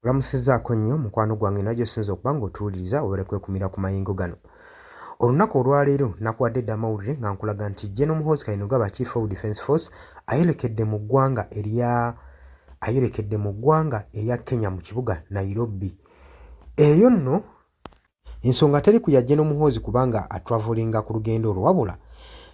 Nkulamusizzaako nnyo mukwano gwange nawe gy'osinze okuba ng'otuwuliriza webale kwekumira ku mayingo gano. Olunaku olwaleero nakuwadde dda amawulire nga nkulaga nti General Muhoozi Kainerugaba Chief of Defence Force ayolekedde mu ggwanga erya ayolekedde mu ggwanga erya Kenya mu kibuga Nairobi. Eyo nno Ensonga teri ku ya General Muhoozi kubanga atravelinga ku lugendo olwo wabula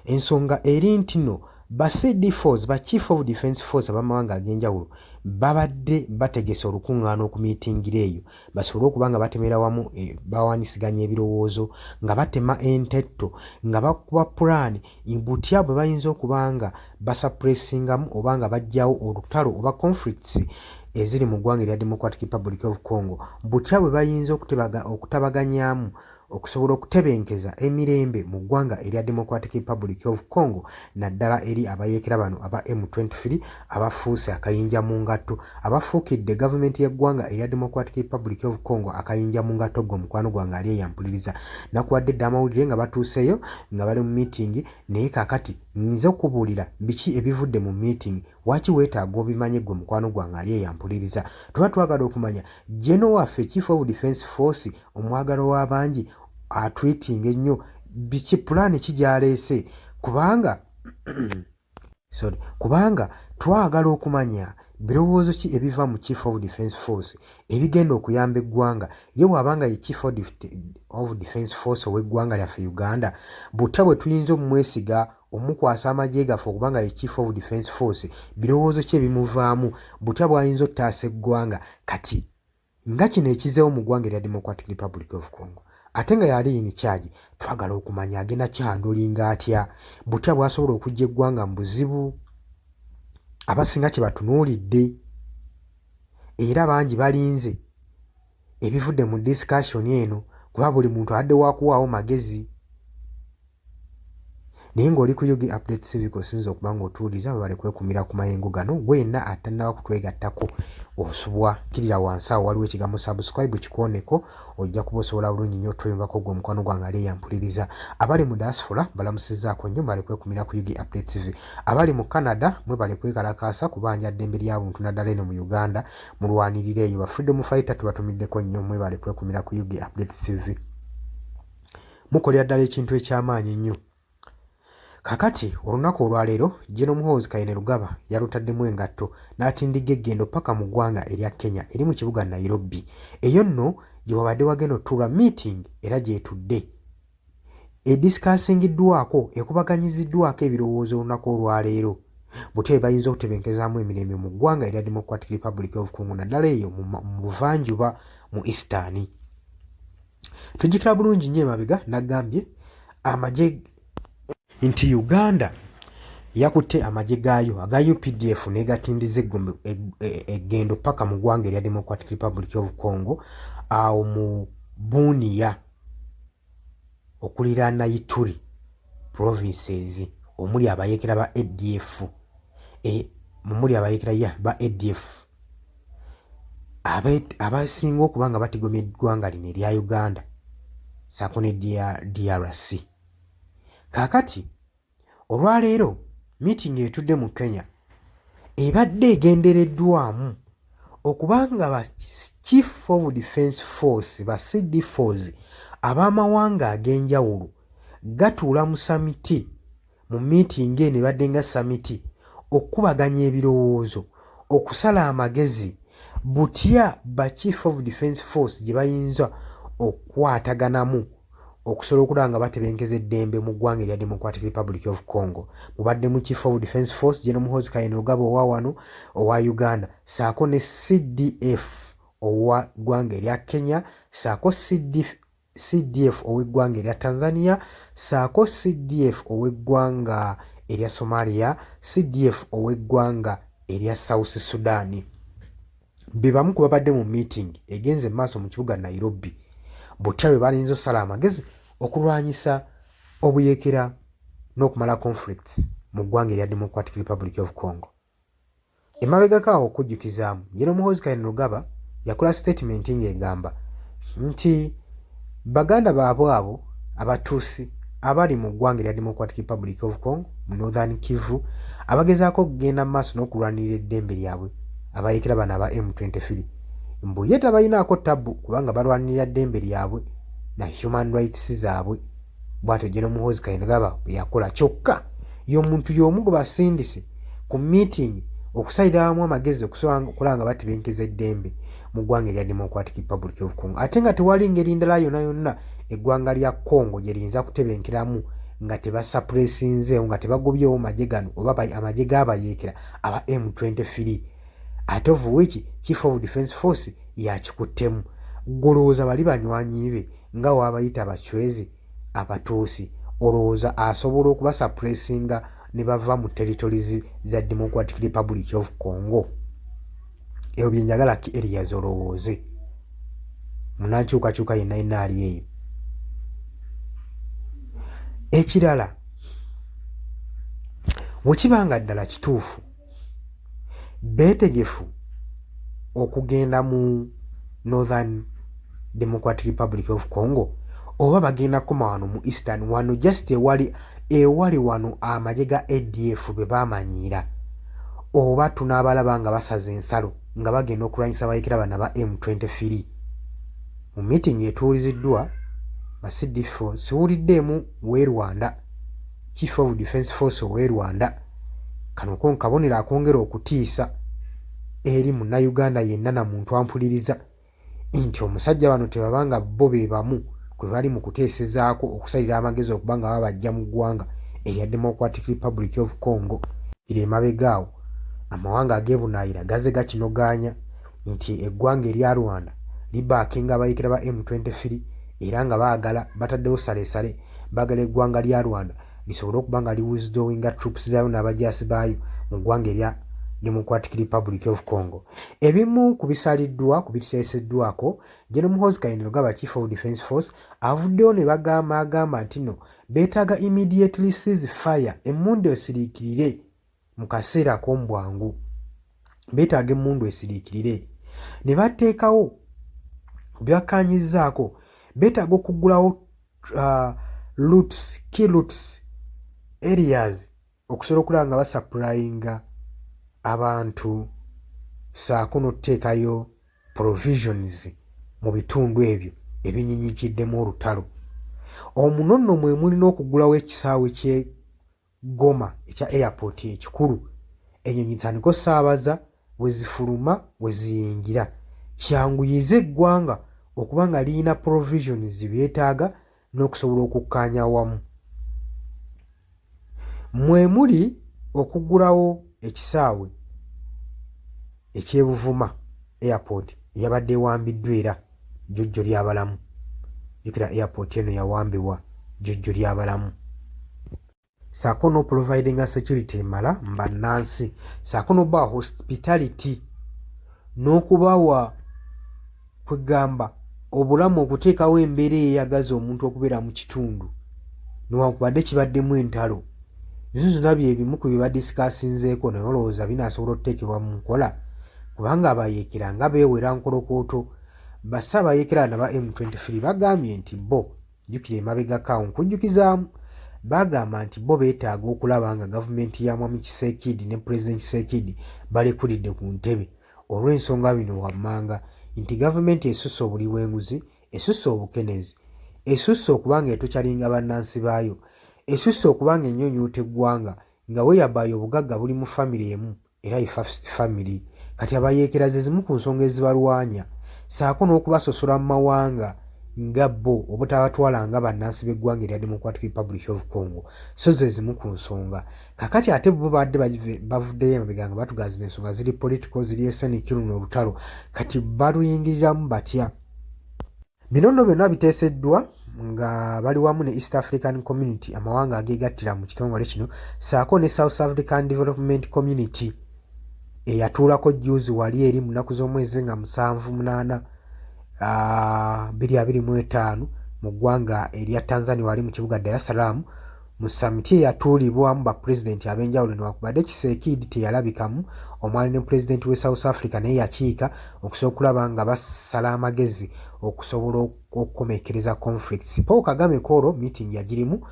ensonga eri nti no ba CDFOs, ba Chief of Defence Force abamawanga ag'enjawulo babadde bategese olukungaana okumiitingira eyo basobole okuba nga batemera wamu e, bawanyisiganya ebirowoozo nga batema entetto nga bakuba pulaani butya bwe bayinza okuba nga basuppressingamu oba nga baggyawo olutalo oba conflicts eziri mu ggwanga erya Democratic Republic of Congo, butya bwe bayinza okutabaganyaamu okusobola okutebenkeza emirembe mu ggwanga erya Democratic Republic of Congo naddala eri abayeekera bano aba M23 abafuuse akayinja mu ngatto abafuukidde gavumenti y'eggwanga erya Democratic Republic of Congo akayinja mu ngatto. Ggwe mukwano gwange ali eyampuliriza, nakuwadde dda amawulire nga batuuseeyo nga bali mu meeting, naye kaakati nze okubuulira biki ebivudde mu meeting. Waki weetaaga obimanye ggwe mukwano gwange ali eyampuliriza? Tuba twagala okumanya General waffe Chief of Defence Force omwagalwa w'abangi atweetinga ennyo biki, pulaani ki gy'aleese, kubanga sorry, kubanga twagala okumanya birowoozo ki ebiva mu Chief of Defence Force ebigenda okuyamba eggwanga. Ye bw'abanga ye Chief of Defence Force ow'eggwanga lyaffe Uganda, butya bwe tuyinza omumwesiga omukwasa amagye gaffe okubanga ye Chief of Defence Force? Birowoozo ki ebimuvaamu? Butya bw'ayinza ottaasa eggwanga kati nga kino ekizeewo mu ggwanga erya Democratic Republic of Congo, ate nga yali in charge? Twagala okumanya agenda kihandlinga atya, butya bw'asobola okuggya eggwanga mu buzibu abasinga kye batunuulidde. Era bangi balinze ebivudde mu discussion eno kuba buli muntu abadde wakuwaawo magezi. Naye ng'oli ku UG Update Civic osinza okuba ng'otuwuliriza, webale kwekumira ku mayengo gano. Gwe yenna atannaba kutwegattako osubwa, kirira wansi awo waliwo ekigambo subscribe, kikooneko, ojja kuba osobola bulungi nnyo otweyungako. Gwe omukwano gwange ali eyampuliriza, abali mu diaspora balamusizzaako nnyo, mwebale kwekumira ku UG Update TV. Abali mu Canada mwebale kwekalakaasa kubanja ddembe lya buntu naddala eno mu Uganda mulwanirira eyo. Ba freedom fighter tubatumiddeko nnyo, mwebale kwekumira ku UG Update TV, mukolera ddala ekintu ekyamaanyi ennyo. Kakati olunaku olwaleero General Muhoozi Kainerugaba yalutaddemu engatto n'atindigga eggendo paka mu ggwanga erya Kenya eri mu kibuga Nairobi. Eyo nno gye wabadde wagenda otuulwa meeting era gyetudde ediscussingiddwako, ekubaganyiziddwako ebirowoozo olunaku olwaleero butya bwe bayinza okutebenkezaamu emirembe mu ggwanga erya Democratic Republic of Congo naddala eyo mu buvanjuba mu Eastern. Tujjukira bulungi nnyo emabega nagambye amagye nti Uganda yakutte amagye gaayo aga UPDF negatindiza eggendo paka mu ggwanga erya Democratic Republic of Congo awo mu Bunia okuliraana Ituri provinces omuli abayeekera ba ADF, omuli abayeekera ya ba ADF abasinga okuba nga batigomya eggwanga lino erya Uganda ssaako ne DRC. Kaakati olwaleero meeting etudde mu Kenya ebadde egendereddwamu okuba nga ba Chief of Defence Force, ba CDFOs ab'amawanga ag'enjawulo gatuula mu summit. Mu meeting eno ebadde nga summit okukubaganya ebirowoozo, okusala amagezi butya ba Chief of Defence Force gye bayinza okukwataganamu okusobola okulaba nga batebenkeza eddembe mu ggwanga erya Democratic Republic of Congo. Mubaddemu Chief of Defence Force General Muhoozi Kainerugaba owa wano owa Uganda ssaako ne CDF owa ggwanga erya Kenya ssaako CDF ow'eggwanga erya Tanzania ssaako CDF ow'eggwanga erya Somalia, CDF ow'eggwanga erya South Sudan. Be bamu ku babadde mu meeting egenze mu maaso mu kibuga Nairobi butya bwe balinza osala amagezi okulwanyisa obuyeekera n'okumala conflicts mu ggwanga erya Democratic Republic of Congo. Emabegako awo okujjukizaamu, General Muhoozi Kainerugaba yakola statement ng'egamba nti baganda baabwe abo Abatuusi abali mu ggwanga erya Democratic Republic of Congo mu Northern Kivu abagezaako okugenda mu maaso n'okulwanirira eddembe lyabwe, abayeekera bano aba M23, Mbu ye tabalinaako tabbu kubanga balwanirira ddembe lyabwe na human rights zaabwe. Bw'atyo General Muhoozi Kainerugaba bwe yakola. Kyokka y'omuntu y'omu gwe basindise ku meeting okusalira awamu amagezi okusobola okulaba nga batebenkeza eddembe mu ggwanga erya Democratic Republic of Congo ate nga tewali ngeri ndala yonna yonna eggwanga lya Congo gye liyinza kutebenkeramu nga tebasuppressinzeewo nga tebagobyewo magye gano oba amagye g'abayeekera aba M23 ate of which Chief of Defence Force yakikuttemu. Ggwe olowooza bali banywanyi be nga waabayita abacwezi abatuusi olowooza asobola okubasuppressinga ne bava mu territories za Democratic Republic of Congo? Ebyo bye njagala ki areas olowooze munankyukakyuka yenna yenna ali eyo. Ekirala, bwe kiba nga ddala kituufu beetegefu okugenda mu Northern Democratic Republic of Congo oba bagenda kukoma wano mu Eastern wano just ewali ewali wano amagye ga ADF be baamanyiira oba tunaabalaba nga basaze ensalo nga bagenda okulwanyisa abayeekera bano aba M23. Mu meeting etuuliziddwa ba CDF siwuliddeemu w'e Rwanda, Chief of Defence Force ow'e Rwanda. Kano ko kabonero akongera okutiisa eri Munnayuganda yenna na muntu ampuliriza nti omusajja bano tebaba nga bo be bamu kwe bali mu kuteesezaako okusalira amagezi okuba nga babajja mu ggwanga erya Democratic Republic of Congo. Eri emabega awo amawanga ag'ebunaayira gaze gakinogaanya nti eggwanga erya Rwanda libackinga abayeekera ba M23 era nga baagala bataddewo saleesale baagala eggwanga lya Rwanda lisobole okuba nga liwithdrawinga troops zaayo n'abajaasi baayo mu ggwanga erya Democratic Republic of Congo. Ebimu ku bisaliddwa ku biteeseddwako, General Muhoozi Kainerugaba, Chief of Defence Force, avuddeyo ne bagamba agamba nti no beetaaga immediately cease fire, emmundu esiriikirire mu kaseera ak'omu bwangu. Beetaaga emmundu esiriikirire. Ne bateekawo byakkaanyizzaako beetaaga okuggulawo routes, key routes areas okusobola okulaba nga basupplyinga abantu ssaako n'okuteekayo provisions mu bitundu ebyo ebinyiinyiikiddemu olutalo. Omwo nno mwe muli n'okuggulawo ekisaawe ky'e Goma ekya airport ekikulu, ennyonyi zitandike ossaabaza we zifuluma we ziyingira, kyanguyize eggwanga okuba nga liyina provisions byetaaga n'okusobola okukkaanya awamu. Mwe muli okuggulawo ekisaawe eky'e Buvuma airport eyabadde ewambiddwa era jjojjo ly'abalamu. Jjukira airport eno yawambibwa jjojjo ly'abalamu. Ssaako n'oprovidinga security emala mu bannansi ssaako n'obbawa hospitality n'okubawa kwegamba obulamu okuteekawo embeera eyeeyagaza omuntu okubeera mu kitundu newankubadde kibaddemu entalo. Bino zonna bye bimu ku bye badiscussinzeeko naye olowooza binaasobola okuteekebwa mu nkola kubanga abayeekera nga beewera nkolokooto. Bassaabayeekera bano aba M23 bagambye nti bo jjukira emabegako awo nkujjukizaamu baagamba nti bo beetaaga okulaba nga gavumenti ya Mwami Tshisekedi ne Pulezidenti Tshisekedi balekulidde ku ntebe olw'ensonga bino wammanga nti gavumenti esusse obuli bw'enguzi, esusse obukenezi, esusse okuba nga etorturinga bannansi baayo, esusse okuba nga enyuunyuuta eggwanga nga whereby obugagga buli mu famire emu era ye first family. Kati abayeekera ze zimu ku nsonga ezibalwanya ssaako n'okubasosola mu mawanga nga bo obutabatwala nga bannansi b'eggwanga erya Democratic Republic of Congo so ze zimu ku nsonga. Kaakati ate bo babadde bavuddeyo emabega nga batugamba zino ensonga ziri political ziri ethnic luno olutalo kati baluyingiriramu batya? Bino nno byonna biteeseddwa nga bali wamu ne East African Community amawanga ageegattira mu kitongole kino ssaako ne South African Development Community eyatuulako jjuuzi wali eri mu nnaku z'omwezi nga 7 8 2025 mu ggwanga erya Tanzania wali mu kibuga Dar es Salaam mu summit eyatuulibwamu bapulezidenti ab'enjawulo newankubadde Tshisekedi teyalabikamu omwali ne pulezidenti w'e South Africa naye yakiika okusobola okulaba nga basala amagezi okusobola okukomekkereza conflicts. Paul Kagame kwolwo meeting yagirimu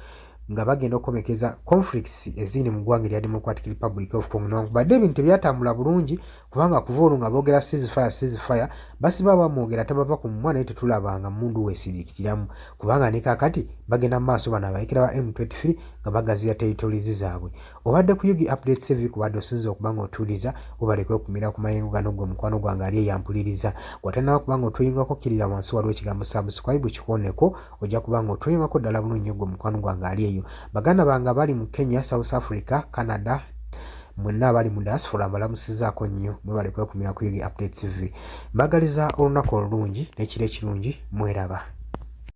nga bagenda okukomekkereza conflicts eziri mu ggwanga erya Democratic Republic of Congo newankubadde ebintu tebyatambula bulungi kubanga kuva olwo nga boogera ceasefire ceasefire Basiba bamwogera tabava ku mumwa naye tetulabanga mmundu weesiriikiriramu kubanga ne kaakati bagenda mu maaso bano abayekera ba M23 nga bagaziya territories zaabwe. Obadde ku Ug Updates TV kubadde osinze okuba nga otuwuliriza, webale kwekumira ku mayengo gano ggwe mukwano gwange ali eyo ampuliriza. Gw'atannaba kuba nga otweyungako kkirira wansi waliwo ekigambo subscribe kikooneko ojja kuba nga otweyungako ddala bulungi nnyo ggwe mukwano gwange ali eyo. Baganda bange abali mu Kenya, South Africa, Canada, mwenna abali mu diaspora mbalamusizaako nnyo mwebale kwekumira ku Ug Updates TV. Mbagaliza olunaku olulungi n'ekiro ekirungi mweraba.